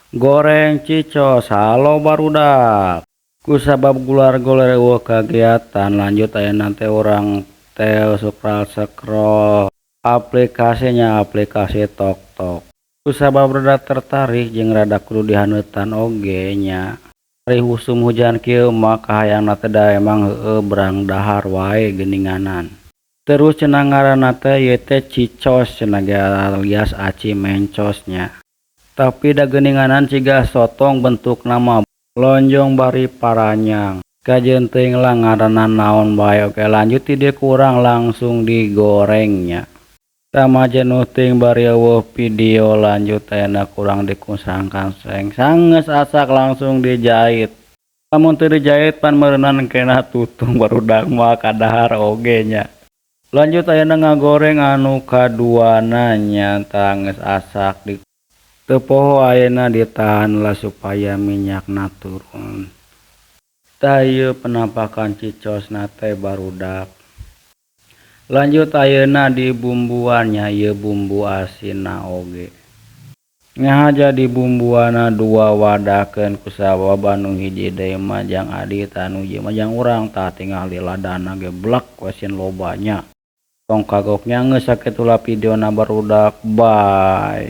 Goreng cicos, halo barudak. Kusabab gular goler euweuh kagiatan, lanjut ayeuna teh urang teh scroll scroll aplikasinya, aplikasi TokTok. Kusabab rada tertarik jeung rada kudu dihaneutan oge nya. Ari usum hujan kieu mah kahayangna teh da emang heueuh berang dahar wae geuninganan. Terus cenah ngaranna teh ieu teh cicos cenah ge alias aci mencos nya. Tapi da geuninganan ciga sotong bentukna mah lonjong bari paranyang. Kajeun teuing lah ngaranna naon bae. Oke, lanjut ti dieu ku urang langsung digoreng nya. Tama jenuh teuing bari euweuh video, lanjut ayeuna ku urang dikusang-kangseng sanggeus asak langsung dijait. Lamun teu dijait pan meureunan kena tutung barudak moal kadahar oge nya. Lanjut ayeuna ngagoreng anu kaduana nya, tah geus asak di teu poho ayeuna ditahan lah supaya minyakna turun. Tah, ieu penampakan cicosna teh, barudak. Lanjut ayeuna dibumbuan nya, ieu bumbu asinna oge. Ngahaja dibumbuanna dua wadahkeun kusabab anu hiji deui mah jang adi, tah anu hiji mah jang urang. Tah, tingali ladana ge blek we sieun loba nya. Tong kagok nya, geus sakitu lah videona, barudak, bye.